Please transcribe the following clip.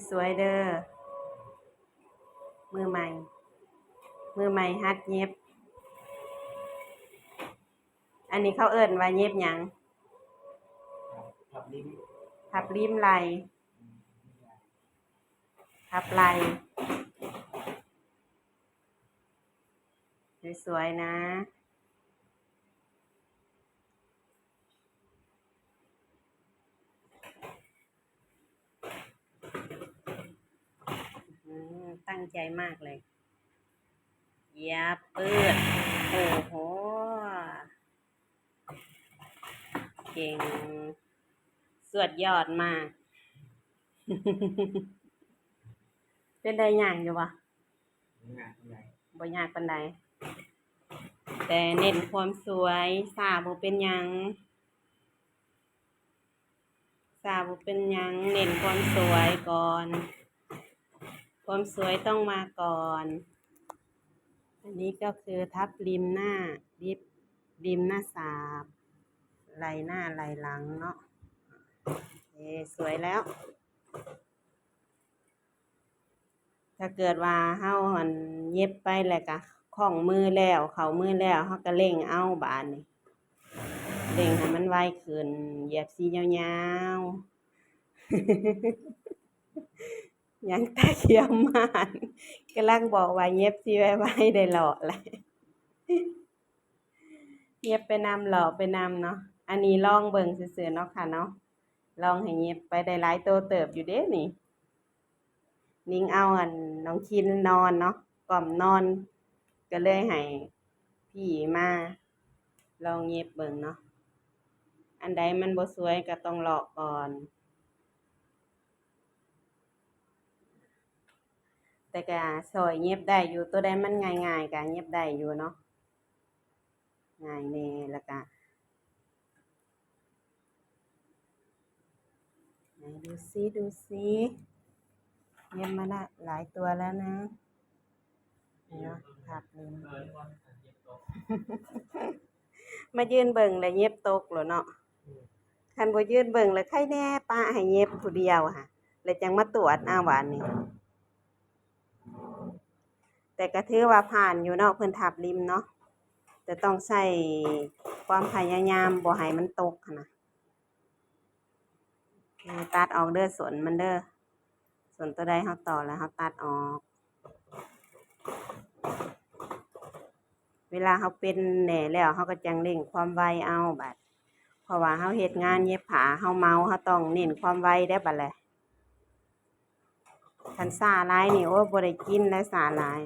ສວຍໆເດີ ມືໃໝ່ ມືໃໝ່ຫັດເຢັບ. ອັນນີ້ເຂົາເອີ້ນວ່າເຢັບຫຍັງ? ທັບລິ້ມ ທັບລິ້ມໄຫຼ່ ອືມ ທັບໄຫຼ່ ສວຍໆນະ. ອືມ ຕັ້ງໃຈມາກເລີຍ ຢາບເປີດ ໂອ້ໂຫ ເກັ່ງ ສວດຍອດມາກ. ເປັນໄດ້ ຍາກຢູ່ບໍ່? ບໍ່ຍາກປານໃດ ບໍ່ຍາກປານໃດ ແຕ່ເນັ້ນຄວາມສວຍ ຊ້າບໍ່ເປັນຫຍັງ ຊ້າບໍ່ເປັນຫຍັງ ເນັ້ນຄວາມສວຍກ່ອນ ຄວາມສວຍຕ້ອງມາກ່ອນ. ອັນນີ້ກໍຄືທັບລິ້ມໜ້າ ລິບ ລິ້ມໜ້າສາບ ໄລ່ໜ້າໄລ່ຫຼັງເນາະ. ເອີ ສວຍແລ້ວ. ຖ້າເກີດວ່າເຮົາຫັ້ນເຢັບໄປແລ້ວກະຄ່ອງມືແລ້ວ ເຂົ້າມືແລ້ວ ເຮົາກະເລັ່ງເອົາບາດນີ້ ເລັ່ງໃຫ້ມັນໄວຂຶ້ນ ຢຽບສີຍາວໆ ຍັງຕາຂຽວໝານ ກຳລັງບອກວ່າເຢັບສີໄວໆ ໄດ້ເລາະແຫຼະ. ເຢັບໄປນຳ ເລາະໄປນຳເນາະ. ອັນນີ້ລອງເບິ່ງຊື່ໆເນາະ ເນາະ ລອງໃຫ້ເຢັບໄປໄດ້ຫຼາຍໂຕເຕີບຢູ່ເດ້ນີ້. ນິງເອົາອັນນ້ອງຄິນນອນເນາະ ກ້ອມນອນ ກໍເລີຍໃຫ້ພີ່ມາລອງເຢັບເບິ່ງເນາະ. ອັນໃດມັນບໍ່ສວຍກໍຕ້ອງເລາະກ່ອນ ແຕ່ກໍຊ່ອຍເຢັບໄດ້ຢູ່ ໂຕໃດມັນງ່າຍໆກໍເຢັບໄດ້ຢູ່ເນາະ. ງ່າຍແດ່ ແລ້ວກະ ໄດ້ດູຊິ ດູຊິ ເຢັບມາລະຫຼາຍຕົວແລ້ວນະ ເນາະ ທັບເລັມ ມາຢືນເບິ່ງແລ້ວເຢັບຕົກໂລດເນາະ. ຄັນບໍ່ຢືນເບິ່ງແລ້ວໄຄແນ່ ປະໃຫ້ເຢັບຜູ້ດຽວຫັ້ນ ແລ້ວຈັ່ງມາຕວດເອົາບາດນີ້. ແຕ່ກໍຖືວ່າຜ່ານຢູ່ເນາະ ເພິ່ນທັບລິ້ມເນາະ ແຕ່ຕ້ອງໃຊ້ຄວາມພະຍາຍາມບໍ່ໃຫ້ມັນຕົກຫັ້ນນະ. ຕັດອອກເດີ ສົ້ນມັນເດີ ສົ້ນໂຕໃດເຮົາຕໍ່ແລ້ວເຮົາຕັດອອກ. ເວລາເຮົາເປັນແນ່ແລ້ວ ເຮົາກໍຈັ່ງເລັ່ງຄວາມໄວເອົາບາດ ເພາະວ່າເຮົາເຮັດງານເຢັບຜ້າ ເຮົາເມົາ ເຮົາຕ້ອງເນັ້ນຄວາມໄວເດ້ບາດແຫຼະ. ຄັນຊ້າຫຼາຍນີ້ ໂອ້ ບໍ່ໄດ້ກິນແລ້ວ ຊ້າຫຼາຍ.